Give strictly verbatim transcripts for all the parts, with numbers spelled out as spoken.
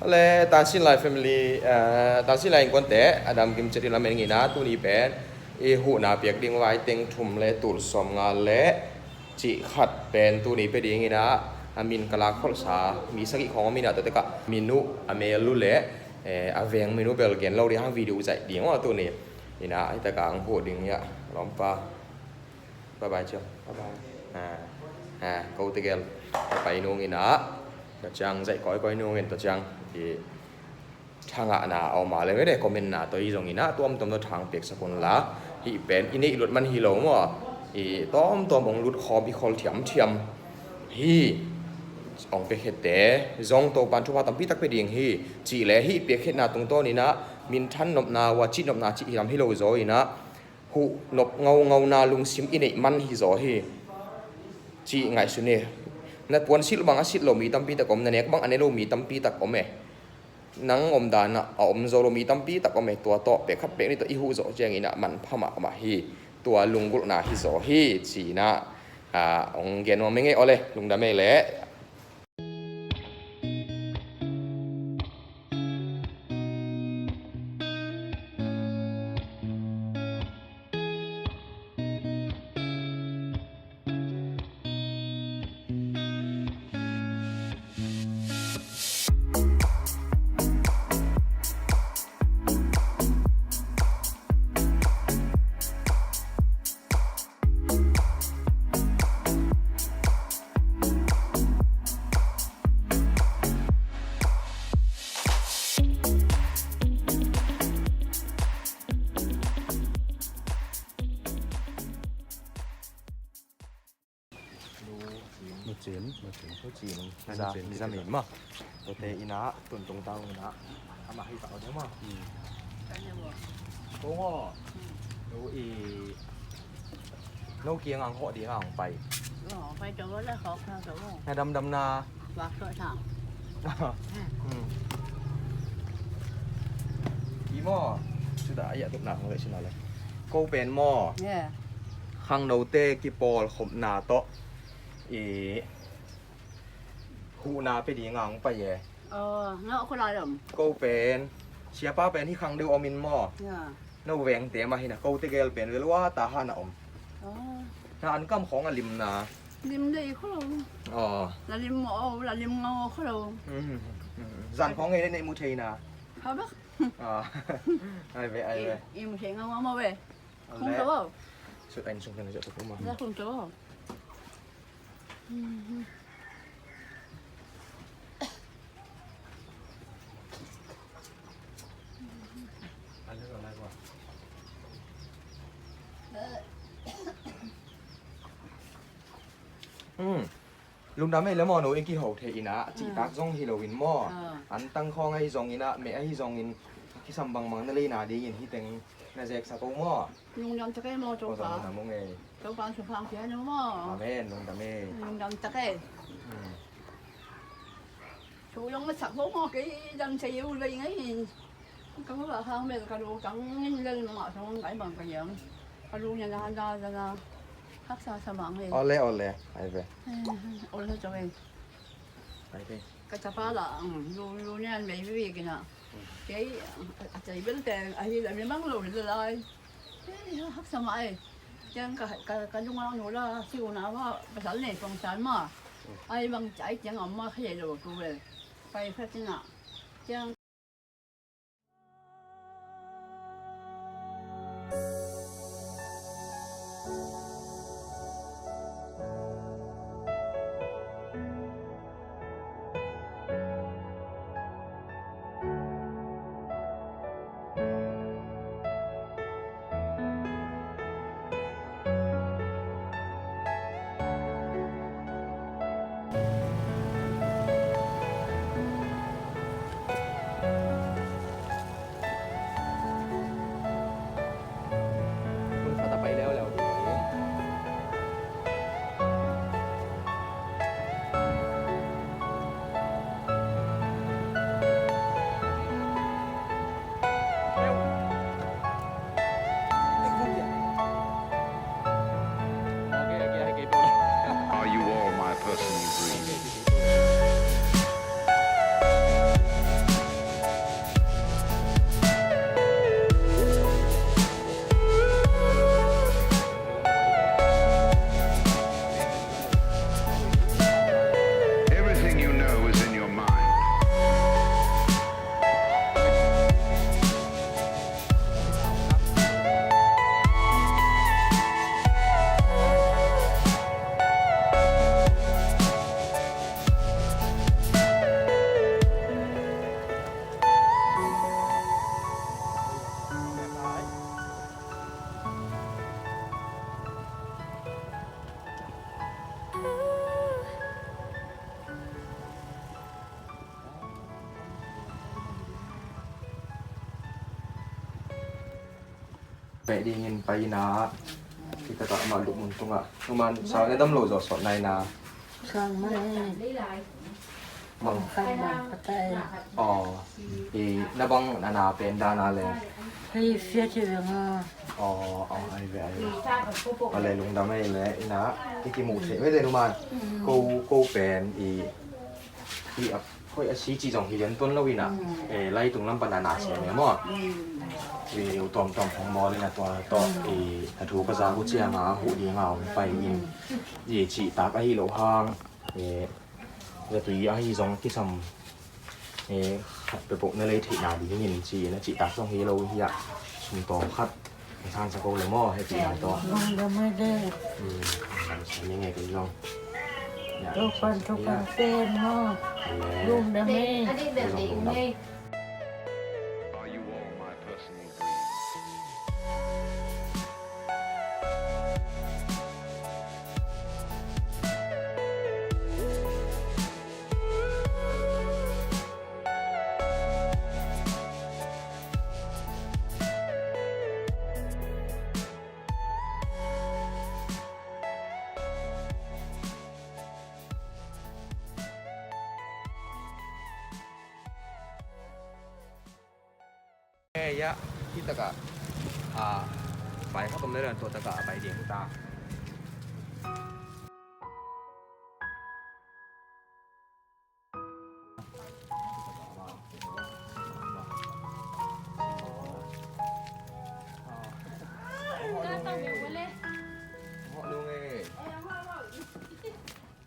Le Tansin Lai family, eh, Tansin Lai innkuante a dam kim ciat in lamen ina, tuni pen i huhna piak ding vai teng thum le tul sawmnga le cih khat pen tuni pia ding ina, a min ka lak kholhsa mi sagih khawng om ina, tua tekah minu a mel lu le, eh, a veng minu bel gen lo ding hang, video zaih ding aw tuni ina, hi takah ang huh ding ia lawmpa. Bye bye ciang. Bye bye. Ha, ha, ko tegel. Bye bye nung ina. Tua ciang zaih kawikawi nung in tua ciang i thangahna a om a le mede comment na tawh i zong ina tuamtuam tawh thang piaksak un la. Hih pen i neih lut man hi lo maw. I tuamtuam ong lut khawm i khol thiamthiam hi. Ong piakhiatte zong Topan thupha tampi tak pia ding hi. Cih le hih piakkhiatna tungtawn ina minthan nopna, uacih nopna cih hi lam hi lo zaw ina, huh nop ngaungauna lungsim i neih man hi zaw hi. Cih ngaihsun hi. Na puan silh bang a silh lo mi tampi tak om, na nek bang a ne lo mi tampi tak om e. Nang omdan ah a om zo lo mi tampi tak om e. Tua tawh pek khat pek nih tawh i huh zawh ciang ina manpha mahmah hi. Tua lunggulhna hi zaw hi. Ci ina, ah, ong gen nuam ing e, aw le, lungdam e le. Nu Cin, Nu Cin. Nu Cin. Za, za mi ma. Tua te ina, tun tung tau ina. Ama hi ta o de ma. Hmm. Ko ngo. No i, no kiang ang ho ding ang pai. Pai to la ho ka to. Na dam dam na. Wa ko ta. Hmm. I maw, sudah ayah tu nak ngai sina le. Ko pen maw. Khangnote kipawlkhopna tawh i huhna pia ding ang pai e. Ko pen siapa pen hi khang deuh om in maw. No vengte mah hi na, ko tegel pen vel ua ta hana om. Na an kam khawng a limna. Lim dei kho lo. La lim maw, la lim ngau kho lo. Zan khawng ngei nei mu thei na. Ai ve, ai ve. I mu thei ngau maw ve. Khung to. Sut ain sung kan ja to kuma. Ja khung to. Lungdam ei le maw, no i kiho thei ina, cihtak zong hi lo in maw. An tang khawng ahi zong ina, meh ahi zongin kisam bangbang na leina dingin hi teng na zeksa ko maw. Lungdam tak ei maw, Topa. Topa suphang pia no maw. Amen, lungdam ei. Lungdam tak ei. Thu long masak ho maw, kei dang sei u lei ngai. Ka va hang mel ka lu tang in lel mah song kai bang ka yang. Ka lu nya na da da na. Haksa sa mang ei. Ole, ole. Ai ve. Ole to ei. Ai ve. Ka tapa la, lu, lu nya mei vi kina. Kei a tei bel teng ahi la mi mang lo le lai. Ei, haksa mah ei. Tiang ka, ka, ka lungang nu la, si u na va, pasal nei pang san ma. Ai bang ai tiang am ma khai lo tu ve. Pai kha tina. Tiang Peh dingin pai ina. Kita ka amah lupmun tungah. Numan, sang na dam lo zaw sawt na ina. Sang mai. Mang khat mang khat ai. Aw. I na bang na na pen dan a le. Hei, fia ci ve nga. Aw, aw, ai ve, ai ve. A le lungdam ei le ina. I kimu thei ve le numan. Ko, ko pen i, i a, koi a si ci zong hi lian tuan lo ina. Eh, lai tung lam pan na na se me maw. I u tuamtuam hong mawl ina tua tawh. I a thu ka za uh ciang a huh ding a hong pai in. I cihtak ahi lo hang. Eh, zatui ahi zong kisam, eh, khat peuhpeuh na lei theihna dingin ci-in a cihtak zong hi lo hi ah, sumtawm khat na sansak ko le maw, hehpihna tawh. Lungdam ei de. Hmm, lungdam ei nge kei zong. Ya, Topa'n thupha pia hen maw. Amen. Lungdam ei. Lungdam. Eh, ya, hih takah, ah, pai khat om leh tua takah pai ding ta.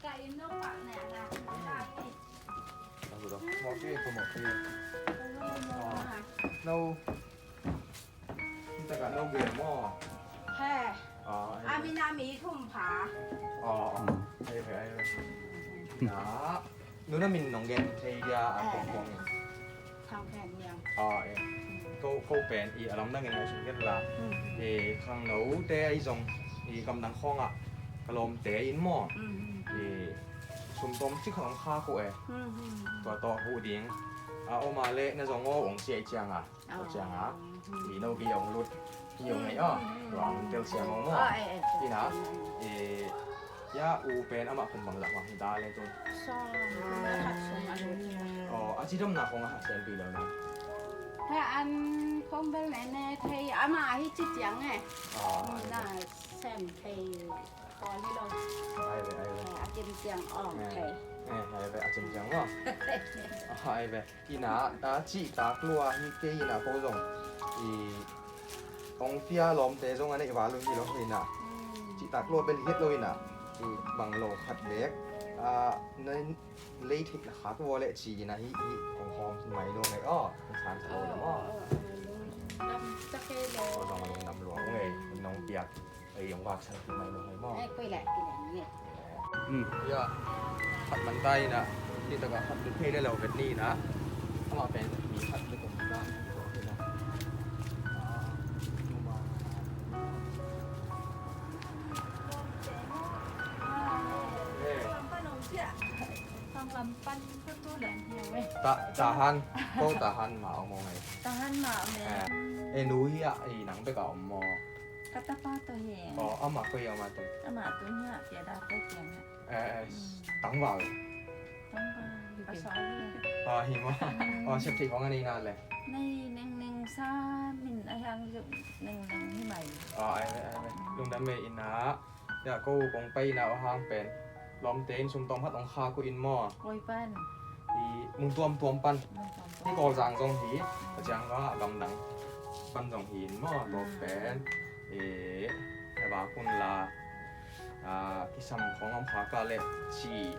Ka inn no pak ne na. Ka hu lo. Mawk hi, ka mawk hi. No. Hih takah no gen maw? He. Ah, ai. A min a mi thum pha. Ah, ah. Ai ve, ai ve. Na. Nu na min nong gen thei dia a kong kong. Khang pen niang. Ah, eh. Ko, ko pen i a lamdang in ngaihsun kei la. Mm. Eh, khangnote ahi zong i gamdang khawngah ka lawmte in maw. Mm, mm. Eh, sumtawm cik khang khak uh eh. Mm, mm, mm. Tua tawh huh ding. A om a leh na zong aw ong siai ciang a. Aw. Aw ciang a. Mm. I no gei ong lut. Hi ong nei aw. Mm, mm, mm. Tua ang tel siang ong maw. Ah, eh, eh. Ina. Eh, Ya, u pen amah kum bang zah bang hi ta le tun. Sawm, kum khat sawm a lut. Aw, a cidamna khong a khat sem pi lo na. He an khong bel ne ne thei, amah hi ci ciang e. Aw, ai ve. Na sem thei khawl hi lo. Ai ve, ai ve. A cim ciang awng thei. Eh, ai ve, a cim ciang maw. Ai ve. Ina, a, cihtak lua hi kei ina ko zong. I, ong pia lawmte zong a neih val uh hi lo ina. Mm. Cihtak lua bel hi lo ina. I, bang lo khat bek. A, na lei theihna khak vua leh ci ina hi, hi, ong hawm mai lo ngai aw. Ong san sa lo le maw. Aw, aw, aw, lungdam sa kei le. Aw, zong lungdam lua ngai, nong piak. Ei, ong vak sang ki mai lo ngai maw. Ei, koi le, ki le ngai. Hmm. Ya. Khat man ta ina. Hih takah khat lut thei le lo vet ni ina. Amah pen mi khat lut om ta. Eh. Lam pan ong cia. Tang lam pan ko tu le hiau eh. Ta, tahan. Ko tahan ma om ong ai. Tahan ma om eh. Eh, nu hi a, i nang bek a om maw. Ka tapa tawh hi. Aw, amah koi amah tawh. Amah tawh hi a, pia da tawh pia hi a. Eh, eh, tangval. Tangval. Ka sawl hi. Aw, hi maw. Aw, sep thei khong a nei na le. Nei neng neng sa min a hiang zuk neng neng hi mai. Aw, ai ve, ai ve. Lungdam ve ina. Ya, ko kong pai ina aw hang pen. Lawmte in sum tawm khat ong khak uh in maw. Koi pan. I mun tuamtuam pan. Mun tuamtuam. Hih Kawlzang zong hi, a ciang a gamdang pan zong hi in maw, tua pen. Eh, a vak un la, ah, kisam khong om kha ka leh ci.